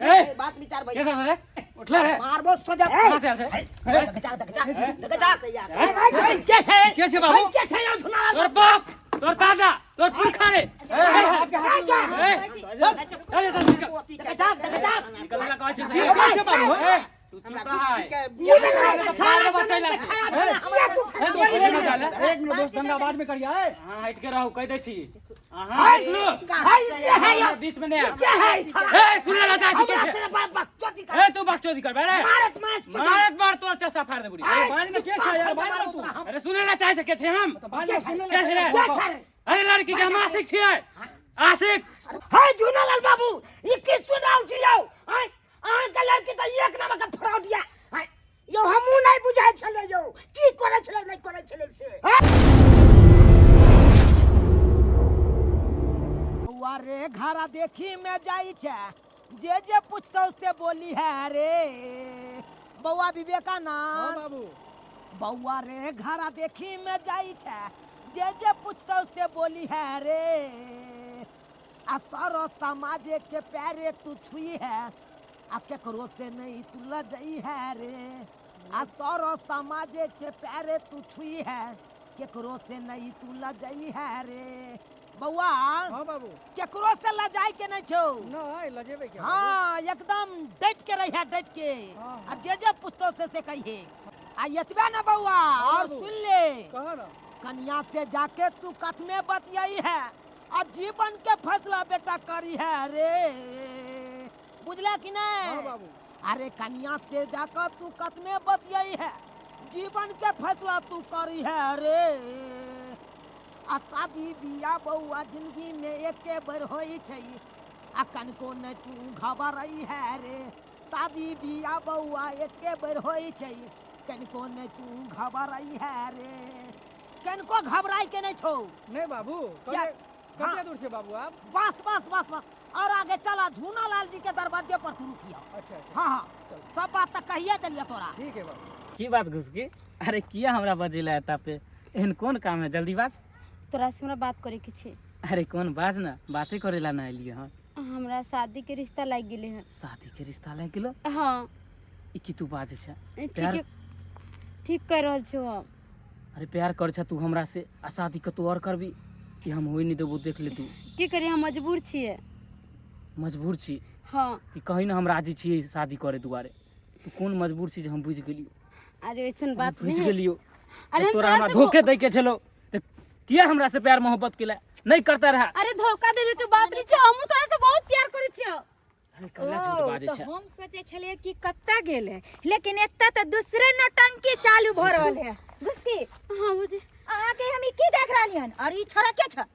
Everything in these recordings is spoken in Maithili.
ए, बात विचार भाई के सब रे उठला रे मारबो सजा कहाँ से आयल छै? ए, देख जा देख जा देख जा के छै के छै बाबू? के छै यौ झुना तोर बाप तोर दादा तोर पुरखा रे ए, ए, चल चल निकल देख जा देख जा निकल ला कहै छै के छै बाबू? ए, तू चुप रह की भेलै छाड़ा बचैला से। किया तू एक मिनट दोस्त दंगा बाद में करिया है अहाँ हटि के रहू कहि दै छी अहाँ हटि लू हाय के है यौ बीच में नहीं आब। के है छाड़ा ए सुने ला चाहे छी के हमरा छै से बात बात चोटी कर ए तू बकचोदी कर बे रे मारत मारत मारत मार तोर चसा फाड़ दे बुढ़ी बाज में के छै यार बाज में तू अरे सुने ला चाहे छै के छै हम तो बाज में सुने के छै रे के छै रे अरे लड़की के हम आशिक छियै आशिक हाय झूनालाल बाबू ई की सुनाल छी यौ आय अहाँ के लड़की तऽ एक नंबर के फ्रॉड या आय यौ हमहूँ नहि बुझाइ छलै यौ की करै छलै नहि करै छलै से बौआ रे घरा देखी में जाइ छै जे जे पूछतौ से बोली है रे बौआ विवेकानंद बाबू बौआ रे घरा देखी में जाइ छै जे जे पूछतौ से बोली है रे आ सारो समाज के पैरे तू छुई है आ केकरो से नहीं तू लजई है रे आ सारो समाज के पैरे तू छुई है केकरो से नहीं तू लजई है रे बौआ हाँ बाबू केकरो से लजाई के नहीं छौ नहीं लजेबे क्या हाँ एकदम डट के रही है डट के हाँ, आ जे जे पूछतो से कहिए आ एतबे ना बौआ और बाबू। सुन ले कहा ना कन्या से जाके तू कथ में बतियाई है आ जीवन के फैसला बेटा करी है रे बुझला कि हाँ नहीं बाबू अरे कन्या से जाकर तू कथ में बतियाई है जीवन के फैसला तू करी है रे आ शादी बियाह बौआ जिंदगी में एके बेर होइ छै आ कनको नहि तू घबराई है रे शादी बियाह बौआ एके बेर होइ छै कनको नहि तू घबराई है रे कनको घबराई के नहीं छौ नहीं बाबू क्या? कते हाँ। दूर से बाबू आप बस बस बस बस और आगे चला झूना लाल जी के दरवाजे पर तू रुकिया अच्छा अच्छा हाँ हाँ सब बात तक कहिए दिलिया तोरा ठीक है बाबू की बात घुसकी अरे किया हमरा बजेला एता पे एहन कोन काम है जल्दी बाज तोरा से हमरा बात करे के छै अरे कोन बाज ना बाते करेला ना एलिए हन हमरा शादी के रिश्ता लागि गेलै हन शादी के रिश्ता लागि गेलो हाँ ई की तू बाजै छै ठीक ठीक कहि रहल छौ हम अरे प्यार कर छ तू हमरा से आ शादी कतौ और करबी कि हम होई नहीं देबो देख ले तू की करी हम मजबूर छियै मजबूर छी हाँ कि कहीं ना हम राजी छियै शादी करे दुआरे तू कोन मजबूर छी जे हम बुझि गेलियो अरे ऐसन बात बुझि नहीं गेलियो अरे हम तोरा तोरा हमरा से धोखे दै के छलो तऽ किया हमरा से प्यार मोहब्बत केला नहीं करता रहा अरे धोखा देवे के बात नहीं छै हमहूँ तोरा से बहुत प्यार करै छियौ अरे कल्ला झूठ बाजै तऽ छै हम सोचै छलियै कि कतऽ गेलै लेकिन एतऽ तऽ दूसरे नौटंकी चालू भऽ रहल है गुस्ती हाँ भौजी अहाँके हम ई की देख रहली हन और ई छोरा के छ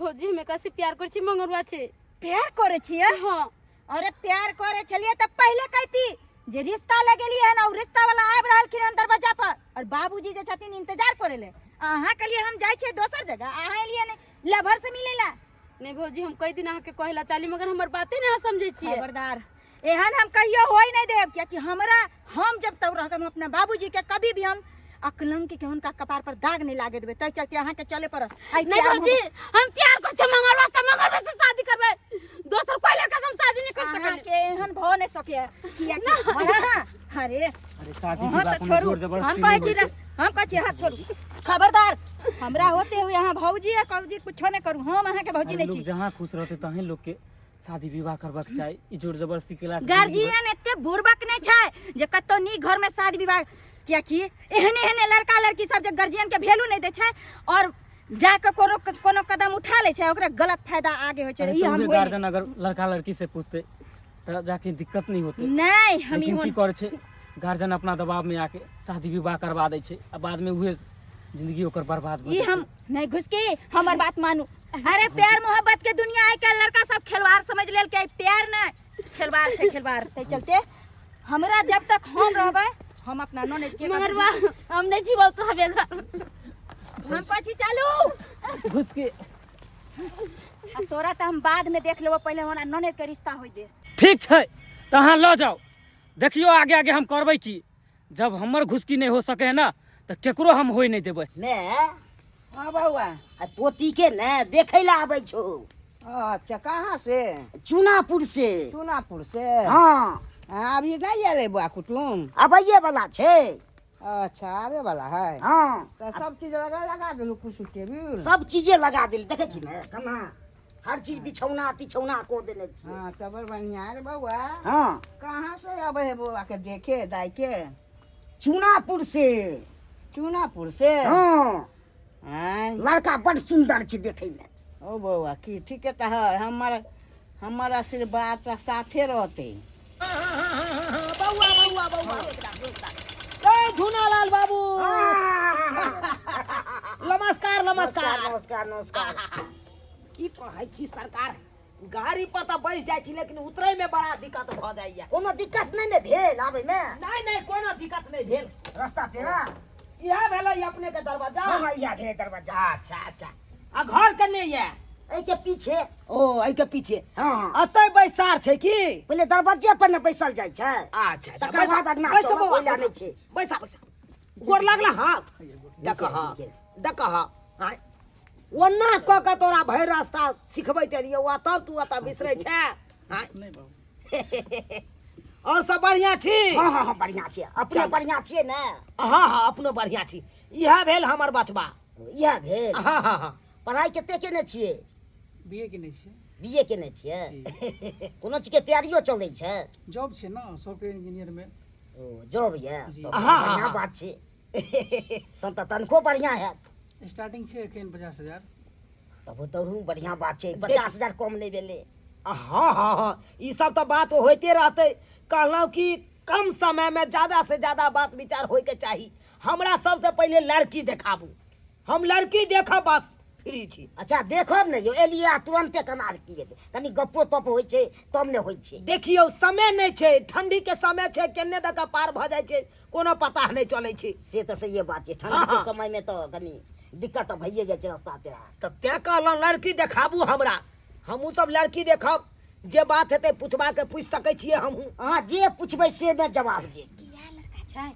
भौजी हम एकरा से प्यार करै छी मंगरुआ छै प्यार करै छियै हाँ अरे प्यार करे छलियै तऽ पहिले कहती जे रिश्ता लगेलियै हन और रिश्ता वाला आबि रहलखिन हन दरवाजा पर और बाबूजी जे छथिन इंतजार करे ले अहाँ कहलियै हम जाइ छियै दोसर जगह अहाँ एलियै ने लभर से मिले ला नहीं भौजी हम कई दिन अहाँके कहै ला चाहली मगर हमर बाते नहीं अहाँ समझै छियै खबरदार एहन हम कहियो होय नहीं देब कियाकि हमरा हम जब तक रहब हम अपना बाबूजी के कभी भी हम अकलंक के हुनका कपार पर दाग नहीं लागे देबै ताहि चलते अहाँके चले पड़त आइ नहीं प्यार भौजी हम प्यार कर छे मंगरवा से मंगरवा से शादी करबै दोसर कोई लड़का से हम शादी नहीं कर मोहब्बत- सकली अहाँके एहन भऽ नहीं सके कियाकि हाँ, अरे अरे शादी अहाँ विवाह तऽ कोनो छोड़ू जोर जबरदस्ती हम नहीं कहै छी होइ छै। हम कहै छी हाथ छोड़ू खबरदार हमरा होते हुए अहाँ भौजी आ कौजी कुछो नहि करू हम अहाँके भौजी अरे नहि लोग छी जहाँ खुश रहते तहें लोग के शादी विवाह करबाक चाही ई जोर जबरदस्ती केला से गार्जियन एते बुड़बक नहि छै जे कतौ नीक घर में शादी विवाह कियाकि एहने एहने लड़का लड़की सब जे गार्जियन के वैल्यू नहि दै छै और जाके कोनो कोनो कदम उठा लै छै ओकरा गलत फायदा आगे होइ छै अरे ई तो हम उहे होय नहि- गार्जियन अगर लड़का लड़की से पूछते तऽ जाके दिक्कत नहीं होते नहि हम लेकिन इहो की करै छै गार्जियन अपना दबाव में आके शादी विवाह करवा दै छै आ बाद में उहे जिंदगी ओकर बर्बाद भऽ ई जाइ छै। हम नहीं घुसकी हमर बात मानू अरे प्यार मोहब्बत के दुनिया आइ काल्हि लड़का सब खिलवाड़ समझ लेल के प्यार नहीं खिलवाड़ छै खिलवाड़ तै चलते हमरा जब तक हम रहबै हम अपना ननद के मगर वाह हम नहीं जीवल तो बेगर हम પછી चालू घुस के आ तोरा तऽ हम बाद में देख लेबो पहिले हमरा ननद के रिश्ता होय दे ठीक छै तऽ अहाँ लऽ जाउ देखियौ आगे आगे हम करबै की जब हमर घुसकी नहि हो सके है ना तऽ केकरो हम होय नहि देबै ने हाँ बौआ आ पोती के ने देखै लए आबै छौ। अच्छा, कहाँ से? चुनापुर से। चुनापुर से? हाँ। हाँ, अभी नहीं आये बुआ कुटुम? आबैये वाला छै। अच्छा, आबे वाला है। हाँ। तो सब चीज लगा लगा देलू, कुछ टेबुल सब चीजे लगा देली, देखै छी ने केना हर चीज बिछौना तिछौना को देने छियै। हाँ, तो बड़ बढ़िया रे बउआ। हाँ। कहाँ से आबे है बउआ के देखे दाई के? चुनापुर से। चुनापुर से? हाँ। हाँ। लड़का बड़ सुंदर छै देखै में। ओ बउआ की ठीक है, तो हमर हमर आशीर्वाद तो साथे रहते। बउआ बउआ बउआ ए झूनालाल बाबू, नमस्कार नमस्कार नमस्कार नमस्कार। की कहै छी सरकार, गाड़ी पर तऽ बैस जाइ छी लेकिन उतरै में बड़ा दिक्कत भऽ जाइया। कोनो दिक्कत नहीं ने भेल आबै में? नहीं नहीं, कोनो दिक्कत नहीं भेल। रास्ता पेरा इएह भेलै अपने के दरवाजा? हाँ, इएह भेलै दरवाजा। अच्छा अच्छा, आ घर कने ये? एहि के पीछे। ओ एहि के पीछे। हाँ। अतै बैसार छै की? पहिले दरवाजे पर ने बैसल जाइ छै। अच्छा अच्छा, तकर बाद अगना बैसा चलब, बौआ, ओहि लए बैसा। नहि छै। बैसा बैसा, गोर लागल। हाँ देख, हाँ देख, हाँ हाँ, ओना कऽ के तोरा भरि रास्ता सिखबैत एलियौ आ तब तू एतऽ बिसरै छै? हाँ? नहि बाबू। और सब बढ़िया छी? हाँ हाँ हाँ, बढ़िया छै। अपने चल। बढ़िया छियै ने? हाँ हाँ, अपनो बढ़िया छी। इएह भेल हमर बचबा। इएह भेल? हाँ हाँ हाँ। पढ़ाई कते केने छियै? बीए केने छियै। बीए केने छियै? कोनो चीजके तैयारियो चलै छै? जॉब छै ने सॉफ्टवेयर इंजीनियर में। ओ जॉब यऽ? जी। तब हाँ, हाँ, बढ़िया हाँ। बात छै, तहन तऽ तनखो बढ़िया हैत। स्टार्टिंग छै एखन 50,000। तब तहु बढ़िया बात छै, 50,000 कम नहि भेलै। हाँ हाँ हाँ, ई सब तऽ बात होइते रहतै। कहलहुँ कि कम समय में ज्यादा से ज्यादा बात विचार होइके चाही। हमरा सबसे पहिले लड़की देखाबू, हम लड़की देखब बस फ्री छी। अच्छा देखब ने यौ, एलियै आ तुरन्ते केना की हेतै, कनि गप्पो तप होइ छै तब ने होइ छै। देखियौ समय नहि छै, ठंडी के समय छै, केने दऽ कऽ पार भऽ जाइ छै कोनो पता नहि चलै छै। से तऽ सहिए बात छै, ठंडी के समय में तऽ कनि दिक्कत तऽ भइए जाइ छै रास्ता पेरा। तऽ तें कहलहुँ लड़की देखाबू हमरा, हमहूँ सब लड़की देखब, जे बात हेतै पुछबाके पूछि सकै छियै हमहूँ। अहाँ जे पुछबै से मे जवाब देब। इएह लड़का छै?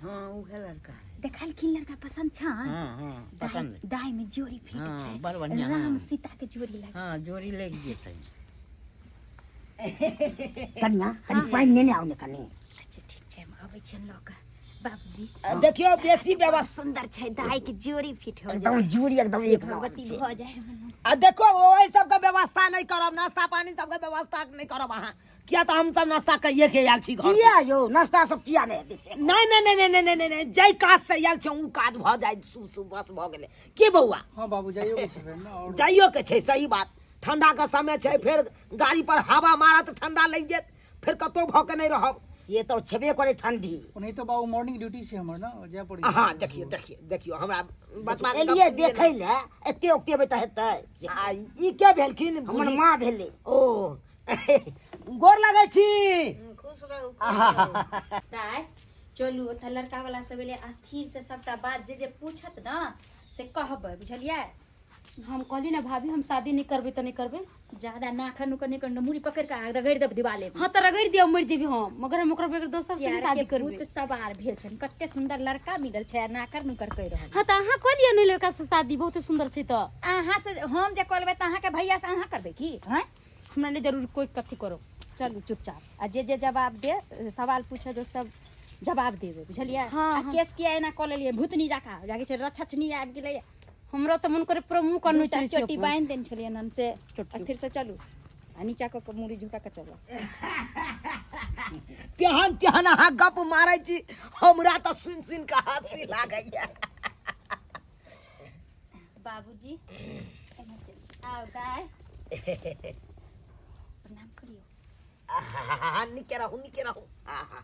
हाँ, उहे लड़का है। देखलखिन लड़का पसंद छन? हाँ हाँ, पसंद। दाई में जोड़ी फिट हाँ, छै। बड़ बढ़िया, राम हाँ। सीता के जोड़ी लागै हाँ, जोड़ी लागि जेतै। कनिया कनि पानि नेने आउ ने कनि। अच्छा ठीक छै, हम आबै छियनि लऽ कऽ। बाबूजी देखियौ बेसी बड़ सुंदर छै, दाई के जोड़ी फिट हो एकदम जाए, जोड़ी एकदम एक नंबर भगवती छै। भऽ जाए। आ देखो ओहि सबके व्यवस्था नहि करब, नाश्ता पानी सबके व्यवस्था नहि करब अहाँ, किया तऽ हम सब नाश्ता कहिए के आयल छी घर से। किया यौ, नाश्ता सब किया नहि हेतै से? नहीं नहीं नहीं नहीं नहीं नहीं नहीं, जाहि काज से आयल छी ओ काज भऽ जाए, सुब सुब बस भऽ गेलै। की बौआ? हाँ बाबू, जाइयो के छै फेर ने और जाइयो के छै, सही बात। ठंडा के समय छै, फेर गाड़ी पर हवा मारत, ठंडा लागि जायत, फेर कतौ भऽ के नहि रहब। से तऽ छेबे करै ठंडी। ओनाहितो बाबू मॉर्निंग ड्यूटी छै हमर ने, जाय पड़ै छै। हाँ देखियौ देखियौ देखियौ, हमरा बतबा के एलियै गप देखै लए, एते उकतेबै तऽ हेतै। आ ई के भेलखिन? हमर बूढ़ी? माँ भेलै। ओ गोर लगै छी। खुश रहू। दाई चलू, ओतऽ लड़का वाला सब एलै, स्थिर से सबटा बात जे जे पूछत ने से कहबै, बुझलियै? हम कहली ना भाभी, हम शादी नहीं करबै तऽ नहीं करबै। ज्यादा नाखन नुकन नहीं करना, मुड़ी पकड़ के रगड़ देब दिवाले में। हाँ तऽ रगड़ि दियौ, मरि जेबी हम, मगर हम ओकरा बगैर दोसर से नहीं प्यार शादी के करबै। भूत सवार भेल छनि, कते सुंदर लड़का मिलल छै आ नाकर नुकर कहि रहल। हाँ तऽ अहाँ कऽ लिअ ने लड़का से शादी, बहुते सुंदर छै तऽ। अहाँ से हम जे कऽ लेबै तऽ अहाँके भैया से अहाँ करबै की? हैं? हमरा नहीं जरूरी कोई कथी करो, चलू चुपचाप आ जे जे जवाब दे, सवाल पूछे तो सब जवाब देबै, बुझलियै? हाँ, आ हाँ। केस किया एना कऽ लेलियै भूतनी जकाँ, जाके छै रक्षछनी आबि गेलै। हमरा तऽ मन करे पूरा मुँह कान दूटा नोचि लै छी चोटी अपन। बान्हि देने छलियै हन से। चोटी। स्थिर से चलू आ नीचा कऽ के मुड़ी झुका कऽ चलू। तेहन तेहन अहाँ गप मारै छी, हमरा तऽ सुनि सुनि कऽ हँसी लागैया। बाबूजी आउ, दाय प्रणाम करियौ। आहा, नीके रहू नीके रहू। आहा।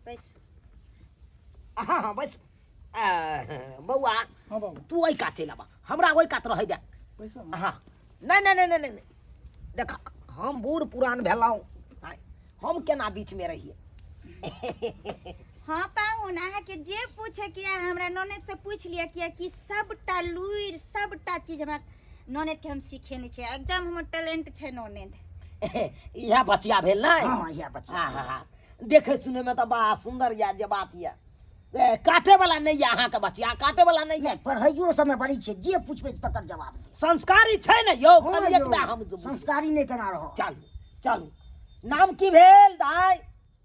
बैसू। हाँ हाँ बैस। बौआ। हाँ बाबू। तू ओहि कात चलि आबह, हमरा ओहि कात रहै दे। बैसो। हाँ नहीं नहीं नहीं नहीं नहीं, देख हम बूढ़ पुरान भेलहुँ, हम केना बीच में रहिए। हाँ पाहुन, अहाँके जे पूछे के हमरा ननद से पूछ लिअ, किया कि सबटा लुरि सबटा चीज हमरा ननद के हम सिखेने छियै, एकदम हमर टैलेंट छै ननद। इएह बचिया भेल ने? हाँ, इएह बचिया। हाँ हाँ हाँ, देखे सुने में तऽ बड़ा सुंदर यऽ, जे बात यऽ। काटे वाला नहीं है अहाँके बचिया, काटे वाला नहीं है। पढ़ाइयो समय बड़ी छै, जे पूछबै तकर जवाब देब। संस्कारी छै ने यौ, हँ खाली यौ, एतबा हम संस्कारी नहि केना रह। चलू चलू, नाम की भेल दाइ?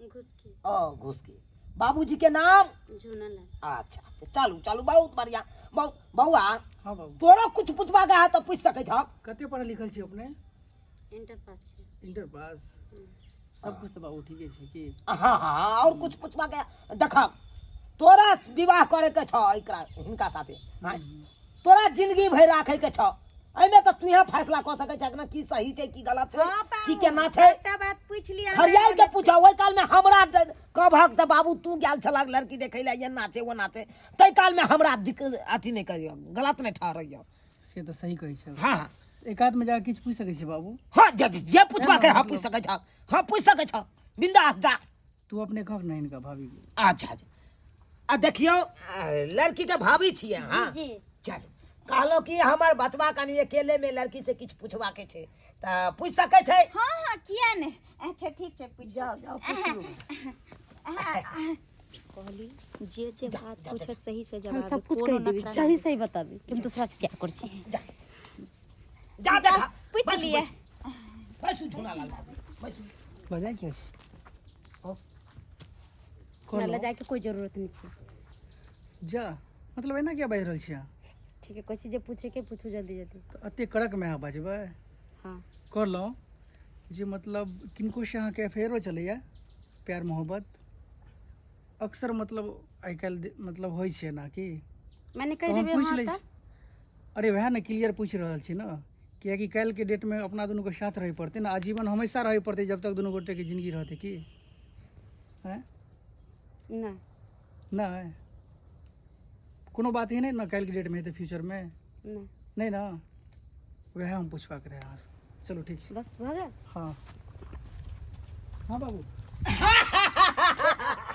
घुसकी। ओ घुसकी। बाबूजी के नाम? झूनल। अच्छा अच्छा, चलू चलू, बहुत बढ़िया। बौआ। हाँ बाबू। तोरो कुछ पूछबा के है तऽ पूछि सकै छह। कते पढ़ल लिखल छी अपने? इंटर पास छी। इंटर पास, सब कुछ तऽ बाबू ठीके छै की? हाँ हाँ, और कुछ पूछबा के देख, तोरा विवाह करे के छह एकरा हिनका साथे, हाँ? तोरा जिंदगी भरि राखे के छह, एहिमे तऽ तूहे फैसला कऽ सकै छह ना की सही छै की गलत छै, हाँ, की केना छै। सबटा बात पूछि लिअ। हरियाल के पूछा ओहि काल में हमरा कहबहक से बाबू तू गेल छलक लड़की देखै लए, एना छै ओना छै, ताहि काल में हमरा अथी नहि करियौ, गलत नहि ठहरैयौ। से तऽ सही कहै छै। हाँ, हाँ। एकाध में जाके किछु पूछि सकै छी बाबू? हाँ, जे पूछबाक है, हाँ, पूछि सकै छह, हाँ पूछि सकै छह, बिंदास जा। तू अपने कहक ने हिनका भाभी के। अच्छा अच्छा, आ देखियौ, लड़की के भाभी छियै अहाँ? जी, जी। चलू, कहलहुँ कि हमर बचबा कनि अकेले में लड़की से किछु पूछबाक छै तऽ पूछि सकै छै? हाँ हाँ, किया नहि। अच्छा ठीक छै, पूछ। जाओ जाओ, पूछू। कहली जे जे बात जा, पूछत सही से हम जवाब सब कुछ कोनो कहि देबै, नखरा सही नहि। सही बताबी कि हम दूसरा से क्या करै छी। जा जा देखा, पूछि बैसू, लिअ। बैसू बैसू, झुना लाल बाबू, बैसू। बजाय किया छी? हमरा लऽ जायके कोई जरूरत नहीं छै। जा, मतलब एना किया बाजि रहल छी अहाँ? ठीक है, कहै छी जे पूछे के पूछू जल्दी जल्दी। तऽ एते कड़क में अहाँ बाजबै? हाँ। कहलहुँ जे मतलब किनको से अहाँके अफेयरो चलैया, प्यार मोहब्बत अक्सर मतलब आइ काल्हि मतलब होइ छै एना की? मैंने कहि तऽ हम देबै पूछि हाँ लै तऽ छी। अरे वएह ने क्लियर पूछि रहल छी ने, कियाकि काल्हिके डेटमे अपना दुनूके साथ रहै पड़तै ने, आजीवन हमेशा रहै पड़तै जब तक दुनू गोटेके जिंदगी रहतै की? आँय? नहि। नहि, कोनो बात एहन नहि ने काल्हिके डेटमे हेतै फ्यूचरमे? नहि। नहि ने, वएह हम पूछबाक रहै अहाँसँ। चलू ठीक छै, बस भऽ गेल। हाँ हाँ बाबू।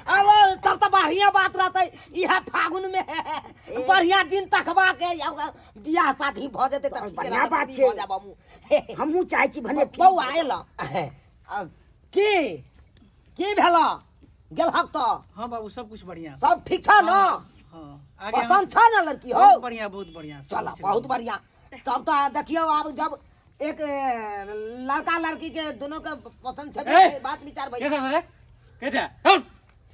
अब तब तऽ बढ़िया बात रहतै, इएह फागुन में बढ़िया दिन तकबा के बियाह शादी भऽ जेतै तऽ ठीके बढ़िया रहतै, बात फ्री छै। भऽ जायब हमहूँ। हमहूँ चाहै छी भने फ्री बौआ भऽ एल की की भेल गेलहक तऽ? हाँ बाबू, सब कुछ बढ़िया। सब ठीक छ ना? हाँ, आगे पसंद छ ना लड़की? हो बहुत बढ़िया, बहुत बढ़िया, सब चल कुछ बहुत बढ़िया। तब तऽ देखियौ आब जब एक लड़का लड़की के दोनों के पसंद छेबे ए! छै, बात विचार के भई। छै रे? के छै? उठ!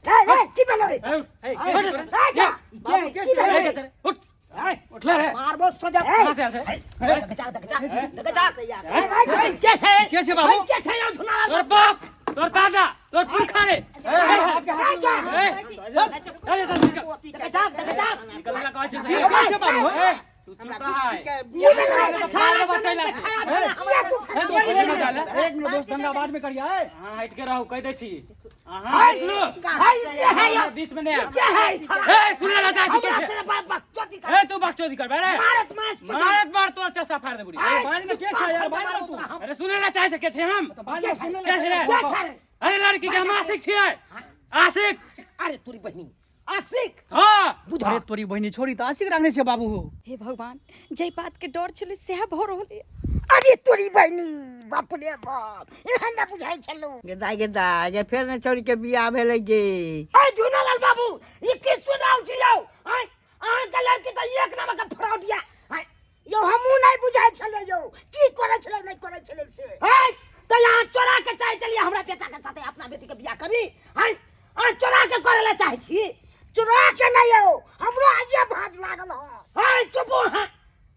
ए, ए, की भेलो रे? उठ! ए, उठ! ए, जा। बाबू, के की छै? भेलो के रे? छै रे? उठ! उठले रे। मारबो सजा। कहाँ से आयल छै? देख जा, देख जा, देख जा। ए, ए, के छै? के छै बाबू? के छै यौ झुना? तोर बाप, तोर दादा, तोर पुरखा रे। ए, ए, चल, चल, निकल। देख जा, देख जा। निकल ला कहै छै। के छै बाबू? ए, तू चुप रह। की भेलो रे? मारबो बचैला से। किया तू एक मिनट दोस्त, दंगा बाद में करिया। ए अहाँ हटि के रहू, कहि दै छी। अहाँ हटि लू। हाय, के है यौ? बीच में नहि आयब। के है ई छौड़ा? ए, सुनै ला चाहै छी के हमरा छै? से बात बकचोदी कर। ए, तू बकचोदी करबै रे? मारत मार सजा। मारत मार तोर चसा फाड़ दे बुढ़ी। बाज ने के छै यार, बाज ने तू। अरे सुनै ला चाहै छै के छै हम? बाज ने, सुनै के ला छै रे? के छै रे? अरे लड़की के हम आशिक छियै, आशिक। अरे तोरी बहिनी आशिक? हाँ। बुझा। अरे तोरी बहिनी छोड़ी तऽ आशिक राखने छै बाबू हो। हे भगवान, जाहि बात के डर छलै सएह भऽ रहल यऽ। अरे तोरी बहिनी, बाप रे बाप, एहन ना बुझाइ छलौ। गे दाइ, गे दाइ, गे फेर ने छौड़ी के बियाह भेलै गे। अरे झूनालाल बाबू, ई की सुन रहल छी यौ? आँय, अहाँके लड़की तऽ एक नंबर के फ्रॉड यऽ। आँय यौ, हमहूँ नहि बुझाइ छलै यौ, की करै छलै नहि करै छलै से। आँय, तऽ यहाँ चोरा के चाहै छलियै हमरा बेटा के साथे अपना बेटी के बियाह करी? आँय, अहाँ चोरा के करै लए चाहै छी? चोरा के नहि यौ, हमरो आइये भाँज लागल हँ। आँय, चुपू अहाँ।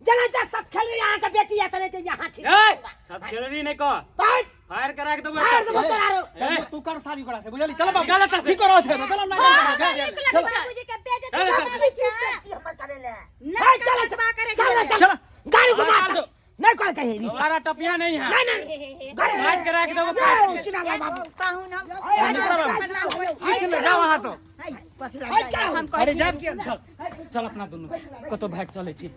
जेना जे सब खेलरी अहाँके बेटी यऽ तेनाहिते यहाँ छी। ए, सब खेलरी नहि कह। आँय, फायर करा के देबो। फाड़ देबो तोरा रे। ए, तू कर शादी ओकरा से, बुझली? चल बाबू। निकाल एतऽ से। की करऽ छै? चल ना। नीक लगै छै। बाबूजी के बेइज्जती ए, कऽ रहल छी अहाँ। बेइज्जती हमर करै लए। आँय, चल चल चल चल, गाड़ी घुमा निकाल चल। दो। नहीं कर कहीं रिश्ता। सारा टपिया नहीं है। नहीं नहीं, गाड़ी फायर करा के देबो। यौ चुनाव बाबू। पाहुन हम जाओ अहाँ सब। अरे चल चल, अपना दुनू कतौ भागि चलै छी।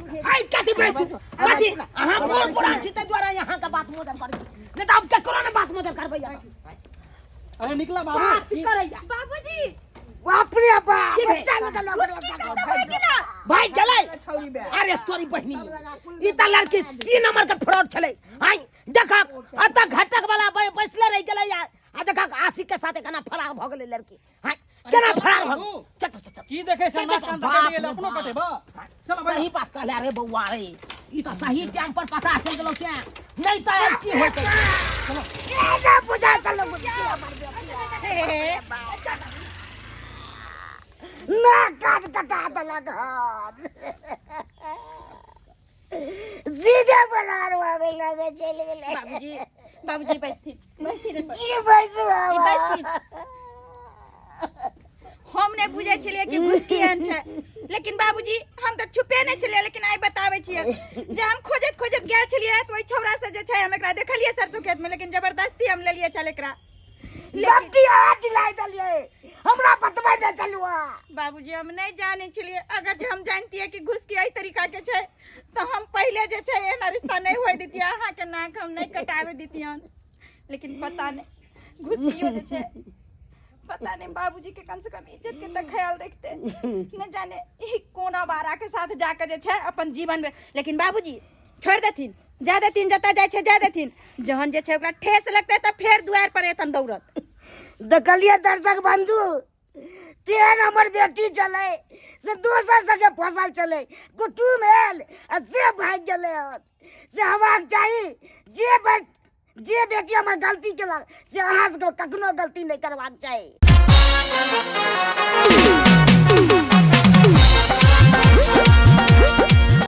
आई कथी बैसू कथी? अहाँ बूढ़ पुरान छी ताहि दुआरे अहाँ के बात मोदर करै छी, नहीं तऽ आब केकरो ने बात मोदर करबै अहाँ। अरे निकला बाबू। बात करैया। बाबूजी। बाप रे बाप, की भेल? बच्चा लगल भाई गेलै। अरे तोरी बहिनी, ई तऽ लड़की सी नंबर के फ्रॉड छलै। आई देखक, अतऽ घटक वाला बैसले रहि गेलै आ देखक आशिक के साथे केना फरार भऽ गेलै लड़की। आई केना फरार भऽ चल चल चल की देखै छै चल, नाक चल, कान बाप तऽ कटि गेल रे अपनो बाप। कटेबा चल भाई सही बात कहले रे बौआ रे ई तऽ सही टाइम पर पता चलि गेलौ तें नहि तऽ आइ की होतै एना बुझा चलो ना काट कटा देलक हन सीधे बरार भऽ गेल लगे चलि गेलै बाबूजी बाबूजी बैसथिन बैसथिन एहिपर। की बैसू ई बैसथिन हम नहि बुझै छलियै कि घुसकी एहन छै लेकिन बाबूजी हम तऽ छुपे नहि छलियै लेकिन आइ बताबै छियै जे हम खोजैत खोजैत गेल छलियै तऽ ओहि छौड़ा से जे छै हम एकरा देखलियै सरसों खेत में लेकिन जबरदस्ती हम लेलियै चल एकरा सब अहाँ दिलाइ देलियै हमरा बतबै नहि चलू अहाँ बाबूजी हम नहि जानै छलियै अगर जे हम जानतियै कि घुसकी एहि तरीका के छै तऽ हम पहिले जे छै एना रिश्ता नहि होय दितियै अहाँके नाक हम नहि कटाबे दितियन लेकिन पता नहि घुसकियो जे छै पता नहीं बाबूजी के कम से कम इज्जत के तक ख्याल रखते न जाने ई कोन आवारा के साथ जाके जे छै अपन जीवन में लेकिन बाबूजी छोड़ देथिन जा देथिन जतऽ जाइ छै जा देथिन जहन जे छै ओकरा ठेस लगतै तऽ फेर दुआरि पर एतन दौड़त देखलियै दर्शक बंधु तेहन हमर बेटी छलै से दोसर संगे फसल छलै कुटुम आयल आ से भागि गेलै हन से हेबाक चाही जे बे जे बेटी हमर गलती केलक से अहाँ सबके कखनो गलती नहि करबाक चाही।